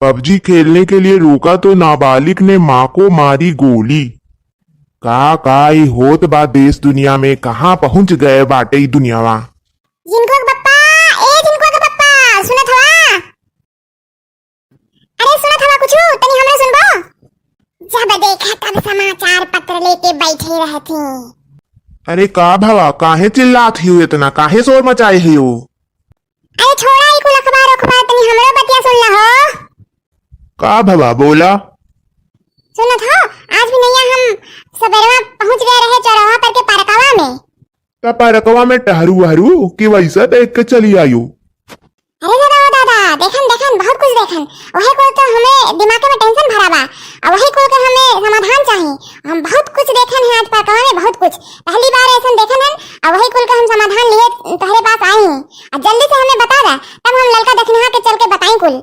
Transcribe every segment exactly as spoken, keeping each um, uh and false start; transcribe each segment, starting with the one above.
पबजी खेलने के लिए रोका तो नाबालिग ने माँ को मारी गोली। का, का ई होत बा देश दुनिया में, कहाँ पहुँच गए बाटे ई दुनियावा। जिनको के पप्पा, ए जिनको के पप्पा, सुनत हवा? अरे सुनत हवा कुछु, तनी हमरे सुनबो? जब देखा तब समाचार पत्र लेके बैठे रहती। अरे का भवा, काहे चिल्लात हियो इतना, काहे शोर मचाए हियो? अरे छोड़ा ई कुल अखबार उखबार, तनी हमरो बतिया सुन ला हो। का भवा, बोला। सुनत हो, आज भी नैया हम सबेरवा पहुँच गए रहे चौराहा पर के पार्कवा में। त पार्कवा में टहरू वहरू कि वैसा देख के चली आयो? अरे दादा, ओ दादा, देखन, देखन, बहुत कुछ देखन। वही कुल तो हमें दिमाग में टेंशन भरा बा। आ वही कुल के हमें समाधान चाही। हम बहुत कुछ देखन है आज पार्कवा में, बहुत कुछ। पहली बार ऐसन देखन है, आ वही कुल के हम समाधान लिए तोहरे पास आई हैं। आ जल्दी से हमें बता दे, तब हम ललका दखिनहा के चल के बताई कुल।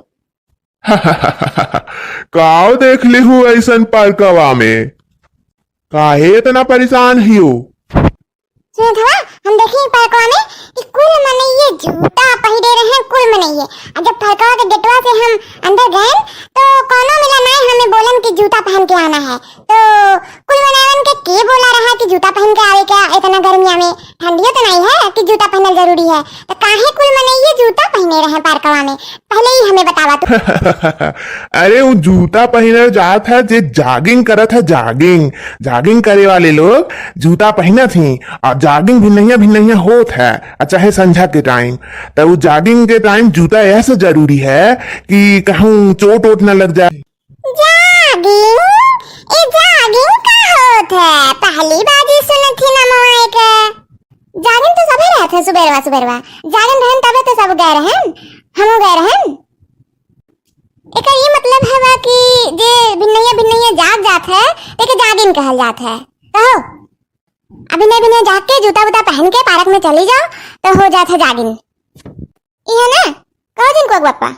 काव देख लिहू ऐसन पार्कवा में? काहे इतना परेशान हियो? सुनत हवा, हम देखी पार्कवा में कि कुल मनइये जूता पहिरे रहे, कुल मनइये। आ जब पार्कवा के गेटवा से हम अंदर गए, तो कोनो मिला नाई हमें बोलन कि जूता पहन के आना है। तो कुल मनइयन के, के बोला रहा कि जूता पहन के आवे का इतना गर्मिया में? ठंडियो तो नाई है कि जूता पहनल जरूरी है। तो काहे कुल मनइये जूता पहने रहे पार्कवा में? पहले ही हमें बतावा तू। अरे, वो जूता पहिने जात है जे jogging करत है, jogging। Jogging करे वाले लोग जूता पहिनत ही, और jogging भिन्नहिया भिन्नहिया होत है, और चाहे संझा के time। तो वो jogging के time जूता ऐसे जरूरी है कि कहूँ चोट वोट न लग जाए। Jogging? ए jogging का होत है? पहली बार ही सुनत ही ना मोए के। Jogging तो सभे रहत है सुबेरवा सुबेरवा। Jogging रहन तबे तो सब गए रहन, हमहू गए रहन। एकर ई मतलब हवा कि जे भिन्नैया भिन्नैया जाग जात है, तेके jogging कहल जात है। कहो, अभी नहीं भिन्नैया जाग के जूता वूता पहन के पार्क में चली जाओ, तो हो जात है jogging। ई है ना? कहो जिनको बप्पा।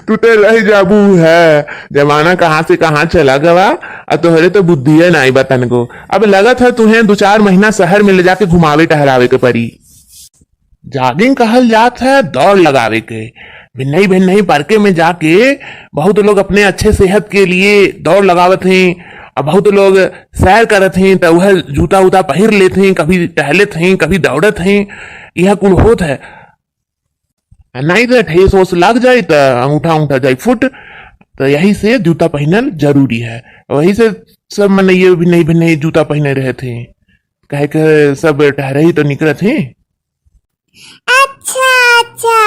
तू तो रह जाबू है, जमाना कहाँ से कहाँ चला गवा, और तोहरे तो बुद्धिये नाई बा तनको। अब लगत है तुहें दो चार महीना शहर में ले जाके घुमावे टहरावे के पड़ी। Jogging कहल जात है दौड़ लगावे के। भिन्नई भिन्नई पार्के में जाके बहुत लोग अपने अच्छे सेहत के लिए दौड़ लगावत हैं, और बहुत लोग सैर करत हैं, तो वह जूता उता पहिर लेत हैं, कभी टहलत हैं, कभी दौड़त हैं, यह कुल होत है। आ नाई तो ठेस ओस लाग जाए तो अंगूठा अंगूठा जाए फुट, तो यही से जूता पहिनल जरूरी है। वही से सब मनइये भिन्नई भिन्नई जूता पहिने रहत हैं, काहे के सब टहरे ही तो निकरत हैं। अच्छा, अच्छा,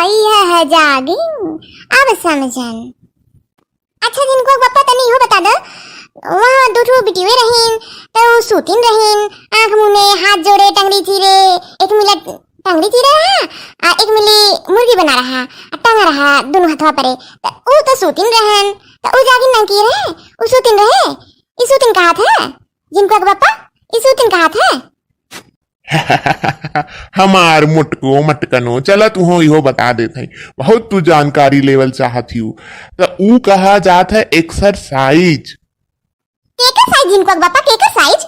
यह है jogging, अब समझन। अच्छा, जिनको बप्पा तनी इहो बता दो, वहाँ दो ठो बिटिये रहीन, तो उ सूतिन रहीन, आँख मुने, हाथ जोड़े, टंगड़ी चीरे, एक मिला टंगड़ी चीरे रहा, आ एक मिली मुर्गी बना रहा, आ टंग रहा दोनों हथवा परे, तो उ तो सूतिन रहन, तो उ jogging ना किए रहे, उ सूतिन रहे, ई सूतिन कहात है, जिनको बप्पा, ई सूतिन कहात है। हमार मोटको मटकनो, चला तुहो इहो बता देत हई, बहुत तू जानकारी लेवल चाहत हिउ। त ऊ कहा जात है exercise। केकर size जिनको बप्पा, केकर size?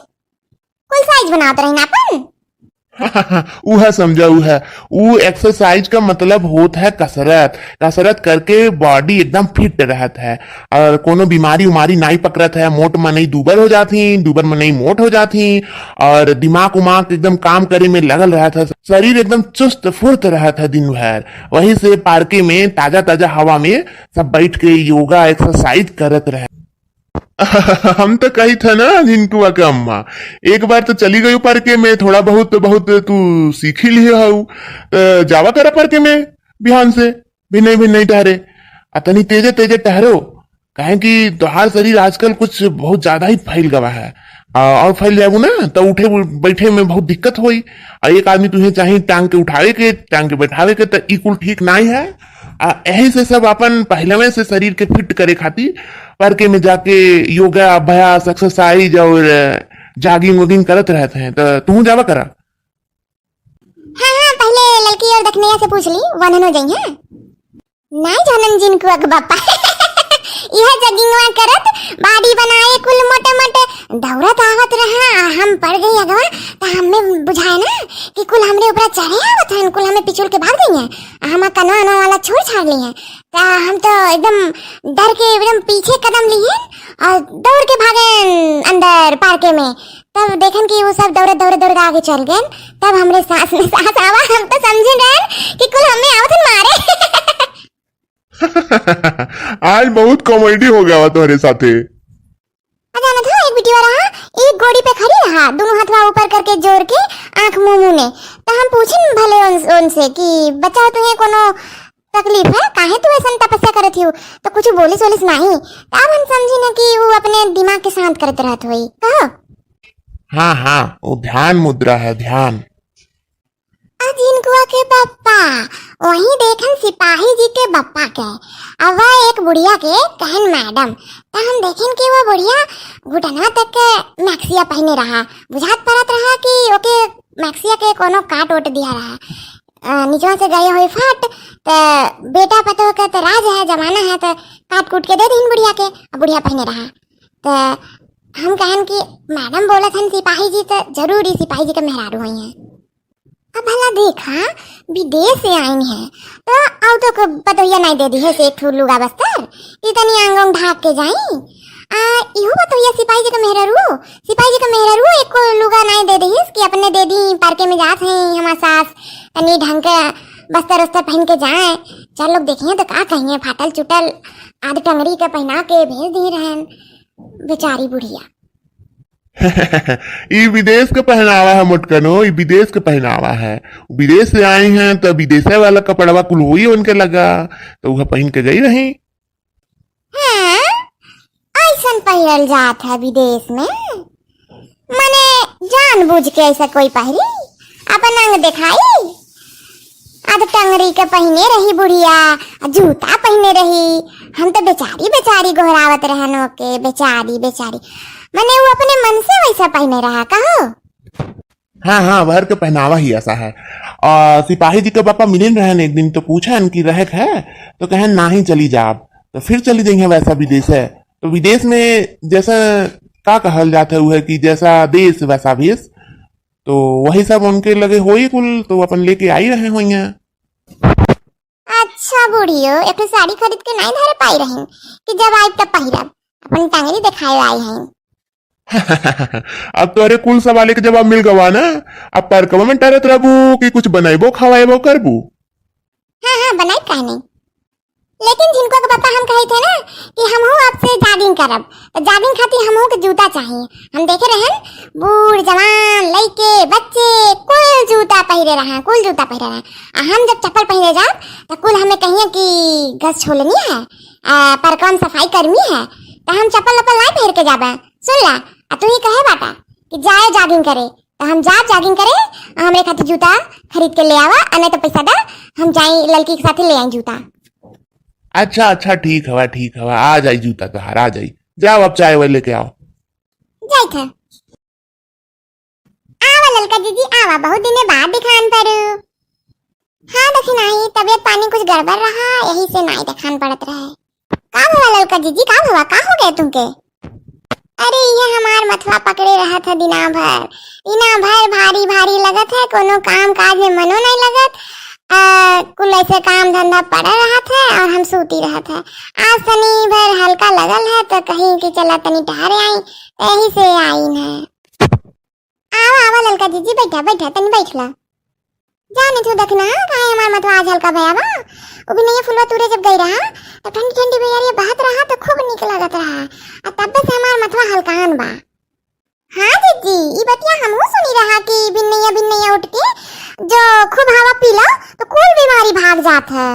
कुल size बनावत रही ना अपन। उह समझा, उह, ऊ exercise का मतलब होत है कसरत। कसरत करके body एकदम fit रहत है और कोनो बीमारी उमारी नाई पकड़त है। मोट मनई दूबर हो जात ही, दूबर मनई मोट हो जात ही और दिमाग उमाग एकदम काम करे में लगल रहत है, शरीर एकदम चुस्त फुर्त रहत है दिन भर। वही से पार्के में ताजा ताजा हवा में सब बैठ के योगा exercise करत रहे। हम तो कही था ना झिनकुआ के अम्मा, एक बार तो चली गई पार्के में, थोड़ा बहुत, बहुत तू सीखी लिए हऊ, तो जावा करा पार्के में बिहान से। भिन्नई भिन्नई टहरे, आ तनी तेजे तेजे टहरो, काहे कि तोहार शरीर आजकल कुछ बहुत ज्यादा ही फैल गवा है। आ, और फैल जाबू ना तो उठे बैठे में बहुत दिक्कत होई। आ एक आदमी तुहे चाही टांग के उठावे के, टांग के बैठावे के, तो ई कुल ठीक नाई है। आ यही से सब अपन पहलवे से शरीर के fit करे खातिर पार्के में जाके योगा अभ्यास, exercise और jogging वॉगिंग करत रहत हैं। तो तू जावा करा। हाँ, हाँ, पहले ललकी और दखनैया से पूछ ली, वननो जइहैं। नाई जानन जिनको अक बापा। यह जगिंगवा करत, body बनाए कुल मोटे मोटे दौड़त आवत रहा, आ हम पड़ गई अगवा, त हमें बुझाए ना कि कुल हमरे ऊपर चढ़े आवत हन, कुल हमें पिछुल के भाग गई हैं, आ हमार कनवा अनवा वाला छोड़ छाड़ ली हैं। त हम तो एकदम डर के एकदम पीछे कदम लिए और दौड़ के भागे अंदर पार्के में। तब देखन कि वो सब दौड़े दौड़े दौड़े आगे चल गए। तब हमरे सांस में सांस आवा, हम तो समझे रहन कि कुल हमें आवत हन मारे। आज बहुत comedy हो गया बा तोहरे साथे। आ जानत हो, एक बिटिया रहा, एक गोड़ी पे खड़ी रहा, दोनों हथवा ऊपर करके जोर के आंख मुंह मुने। तो हम पूछिन भले उन, उनसे कि बच्चा, तुम्हें कोनो तकलीफ है, काहे तू ऐसन तपस्या करत हियो? तो कुछ बोलिस वोलिस नाही। तो अब हम समझी ना कि वो अपने दिमाग के शांत करत रहत होई। कहो। हाँ, हाँ, वो ध्यान मुद्रा है, ध्यान। आ झिनकुआ के बप्पा, वहीं देखन सिपाही जी के बप्पा के। अब वह एक बुढ़िया के कहन मैडम, त हम देखिन कि वो बुढ़िया घुटनवा तक के मैक्सिया पहने रहा, बुझात परत रहा कि ओके मैक्सिया के कोनो काट ओट दिया रहा। अ, निचवा से गए होई फाट, त बेटा पतोह के त राज है, जमाना है, त काट कूट के दे दीन बुढ़िया के, अब बुढ़िया पहने रहा। त हम कहन कि मैडम बोलत हन सिपाही जी, त जरूर ही सिपाही जी के मेहरारू होई हैं। अब भला देखा, विदेश से आइन है, तो आउतो के पतोहिया नाई दे दिहे से एक ठो लुगा बस्तर, कि तनी आंग उंग ढाक के जाई। आ इहो पतोहिया सिपाही जी के मेहरारू, सिपाही जी के मेहरारू एको लुगा नाई दे दिहिस कि अपने दे दी, पार्के में जात हैं हमार सास, तनी ढंग के बस्तर उस्तर पहन के जाए। चार लोग देखिए तो का कहिए, फाटल चुटल आध टंगरी के पहना के भेज दिए रहन बेचारी बुढ़िया। ई विदेश के पहनावा है मोटकनो, ई विदेश के पहनावा है। विदेश से आई हैं तो विदेशे वाला कपड़वा कुल होई उनके लगा, तो वह पहन के गई रही। हाँ, ऐसन पहिरल जात है विदेश में? मने जानबूझ के ऐसा कोई पहिरी, अपन अंग दिखाई? अध टंगरी के पहिने रही बुढ़िया, आ जूता पहिने रही। हम तो बेचारी बेचारी गोहरावत रहन ओके, बेचारी बेचारी। मने वो अपने मन से वैसा पहिने रहा, कहो? हाँ, हाँ, वहर के पहनावा ही ऐसा है। आ, सिपाही जी के पापा मिलिन रहन एक दिन, तो पूछन कि रहे है, तो कहन नाही, चली जाब, तो फिर चली जइहें वैसा विदेश है। तो विदेश में जैसा का कहल जात है, वो है कि जैसा देश वैसा भेष, तो वही सब उनके लगे होई कुल, तो अपन लेके आई रहे होई हैं। अच्छा बुढ़ियो, एक ठो साड़ी खरीद के नाई धरे पाई रही कि जब आई तब पहिरब, अपन टंगरी दिखाए आई हैं। अब तोहरे कुल सवाल के जवाब मिल गवा ना। अब पार्कवा में टहरत रहबू कि कुछ बनैबो खवाएबो करबू? हाँ, हाँ, बनाई काहे नहीं। लेकिन झिनकुआ के पापा हम कहे थे ना कि हमहू आपसे jogging करब, तो jogging खातिर हमहू के जूता चाहिए। हम देखे रहन, बूढ़, जवान, लइके, बच्चे, कुल जूता पहिरे रहा, कुल जूता पहिरे रहा। आ हम जब चप्पल पहिरे जाब, तो कुल हमें कहिए कि गस छोलनी है, आ, पार्कवा में सफाई कर्मी है, तो हम चप्पल उप्पल नाई पहिर के जाबे। सुन ला, आ तू ही कहे बाटा कि जाए jogging करे, तो हम जाब jogging करे, आ हमरे खातिर जूता खरीद के ले आवा, आ नहीं तो पैसा दा, हम जाई लड़की के साथे ले आई जूता। अच्छा, अच्छा, ठीक हवा, ठीक हवा, आ जाई जूता तोहार, आ जाई। जाओ अब चाय वाय लेके आओ। जाइत है। आवा ललका जीजी, आवा, बहुत दिने बाद दिखान पड़ू। हाँ, देखी नाही, तबीयत पानी कुछ गड़बड़ रहा, यही से नाही देखान पड़त रहे। का भवा ललका जीजी, का भवा, का हो गया तुमके? अरे, ये हमार मथवा पकड़े रहत है दिना भर, दिना भर भारी भारी लगत है, कोनो काम काज में मनो नहीं लगत। आ, कुल ऐसे काम धंधा पड़ा रहत है और हम सूती रहत है। आज तनी भर हल्का लगल है तो कहीं कि चला तनी टहरे आई, यही से आईन है। आवा, आवा ललका जीजी, बैठा, बैठा, तनी बैठ ला। जाने तू देखना, काहे हमार मथवा आज हल्का भया बा? उ बिनैया फुलवा तुरे जब गई रहा, तो ठंडी ठंडी बयरिया बहत रहा, तो खूब नीक लागत रहा। आ तब्बे से हमार मथवा हल्कान बा। हाँ जीजी, ई बतिया हमहू सुनी रहा कि बिनैया, बिनैया उठ के जो खूब हवा पीला, तो कुल बीमारी भाग जात है।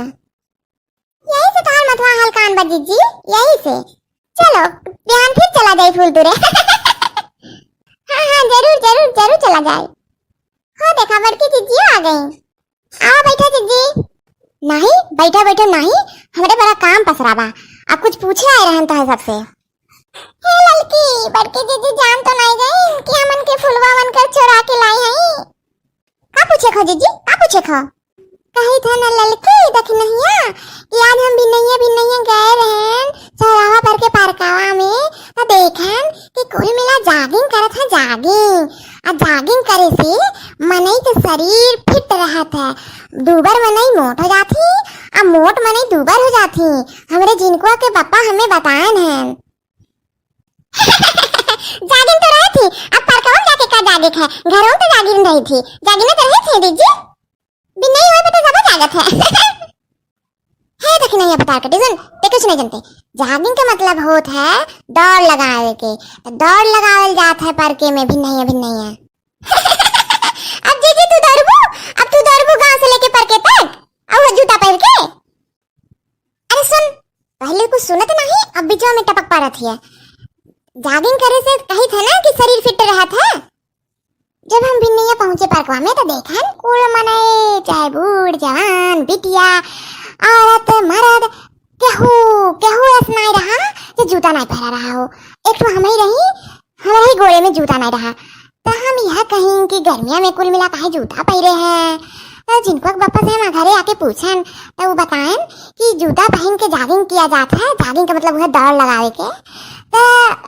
यही से तोहार मथवा हल्कान बा जीजी, यही से। चलो, बिहान फिर चला जाई फूल तुरे। हाँ, हाँ, जरूर, जरूर, जरूर चला जाई। हो देखा, बड़की जीजी आ गई। आवा बैठा जीजी। नहीं, बैठा, बैठा नहीं, हमरे बड़ा काम पसरा बा। अब कुछ पूछे आए रहन तो है सबसे। हे ललकी, बड़की जीजी जान तो नहीं गई कि हमन के फुलवा मन कर चोरा के लाई हई? का पूछे खो जीजी, का पूछे खो? कही था न ललकी दखिनहिया कि आज हम बिनैया बिनैया गए रहन चौराहा पर कुल मिला jogging करत है, jogging। आ jogging करे से मनई के शरीर fit रहत है। दूबर मनई मोट हो जात ही, आ मोट मनई दूबर हो जात ही। हमरे जिनकुआ के बप्पा हमें बताएन हैं। Jogging तो रहत ही, अब parkवा में जाके का जागे है, घरों तो jogging रही थी, jogging तो रहे थे दीदी। बिन्नई होए पे तो सब जागत है। हे दखिनैया बतार कटी, सुन, ते कुछ नहीं जानते। Jogging के मतलब होत है दौड़ लगावे के। तो दौड़ लगावल जात है परके में, बिन्नैया, बिन्नैया। अब जीजी तू दौड़बू, अब तू दौड़बू गांव से लेके परके तक, और वो जूता पहन के। अरे सुन, पहले कुछ सुनत नहीं, अब बीचवा में टपक पड़त है। Jogging करे से कहित है ना कि शरीर fit रहत है। जब हम बिन्नैया पहुंचे parkवा में तो देखन कुल मनई, चाहे बूढ़ जवान, बिटिया, औरत मर्द, केहू केहू ऐस नाई रहा जे जूता नाई पहरा रहा हो। एक ठो हमही रही, हमरे ही गोड़े में जूता नाई रहा। तो हम यह कहीं कि गर्मिया में कुल मिला काहे जूता पहिरे हैं। तो जिनकुआ के बप्पा से हम घरे आके पूछन तो वो बताएन कि जूता पहन के jogging किया जात है। Jogging का मतलब हुआ दौड़ लगावे के। तो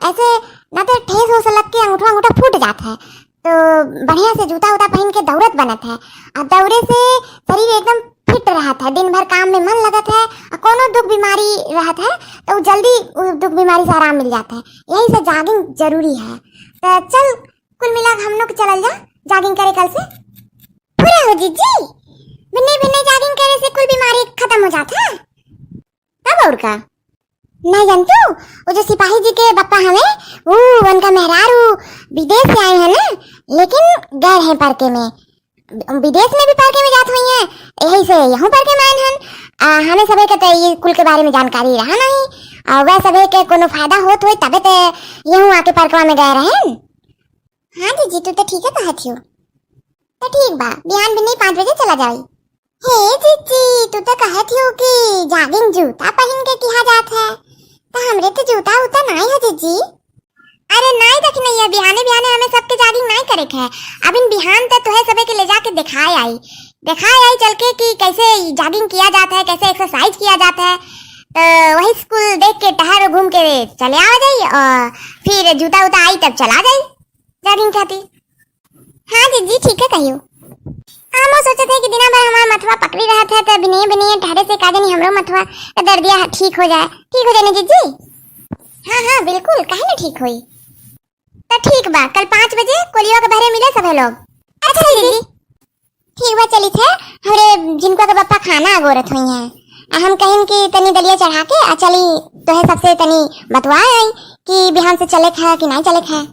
ऐसे ना तो ठेस होस लग के अंगूठा अंगूठा फूट जात है। तो बढ़िया से जूता उता पहन के दौड़त बनत है। और दौड़े से शरीर एकदम fit रहत है, दिन भर काम में मन लगत है, और कोनो दुख बीमारी रहत है तो उ जल्दी उ दुख बीमारी से आराम मिल जात है। यही से jogging जरूरी है। तो चल कुल मिला के हम लोग चलल जा jogging करे कल से। पूरा हो जीजी, बिन्ने बिन्ने jogging करे से कुल बीमारी खत्म हो जात है। तब और का? नहीं जानतू, वो जो सिपाही जी के बप्पा हवे, वो उनका मेहरारू विदेश से आए हैं ना, लेकिन गए हैं परके में। विदेश में भी परके में जात हुई हैं, यही से यहूँ परके में आए हैं। आ, हमें सभे के तो ये कुल के बारे में जानकारी रहा नहीं, और वह सभे के कोनो फायदा होत होई तबे तो यहूँ आके परकवा में गए रहेन। हाँ जीजी, तू तो ठीक है कहत हियो। तो ठीक बा, बिहान बिन्ने पाँच बजे चला जाई। हे जीजी, तू तो कहत हियो कि jogging जूता पहन के किहा जात है, तो हमरे तो जूता उता नाई है जीजी। अरे नाई दखिनैया, बिहाने बिहाने हमें सबके jogging नाई करे के है। अबिन बिहान तो तोहे सबे के ले जाके दिखाए आई, दिखाए आई चल के कि कैसे jogging किया जात है, कैसे exercise किया जात है। तो वही कुल देख के टहर घूम के चले आवा जाई और फिर जूता उता आई तब चला जाई jogging खातिर। हाँ जीजी, ठीक है कहियो। हम वो सोचत है कि दिना भर हमार मथवा पकड़ी रहत है, तो बिनैया बिनैया टहरे से का जानी हमरो मथवा के दर्दिया ठीक हो जाए। ठीक हो जाए ना जीजी? हाँ हाँ बिल्कुल, काहे ना ठीक होई। तो ठीक बा, कल पाँच बजे कोलियो के बहरे मिले सभे लोग। अच्छा जीजी। ठीक बा, चलित है, हमरे जिनकुआ के बप्पा खाना अगोरत हुई हैं। आ हम कहिन कि तनी दलिया चढ़ा के आ चली, तोहे सबसे तनी बतवा आई कि बिहान से चले खा कि नहीं चले खा।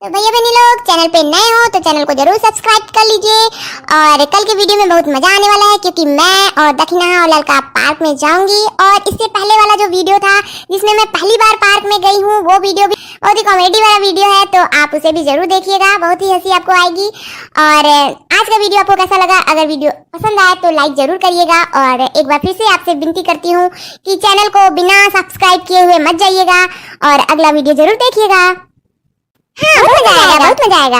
तो भैया बहनी लोग, channel पे नए हो तो channel को जरूर subscribe कर लीजिए। और कल के video में बहुत मजा आने वाला है, क्योंकि मैं और दखिना और ललका park में जाऊंगी। और इससे पहले वाला जो video था, जिसमें मैं पहली बार park में गई हूँ, वो video भी बहुत ही comedy वाला video है, तो आप उसे भी जरूर देखिएगा, बहुत ही हंसी आपको आएगी। और आज का video आपको कैसा लगा? अगर video पसंद आए तो like जरूर करिएगा। और एक बार फिर से आपसे विनती करती हूँ कि channel को बिना subscribe किए हुए मत जाइएगा और अगला video जरूर देखिएगा। हाँ, बहुत मजा आएगा, बहुत मजा आएगा।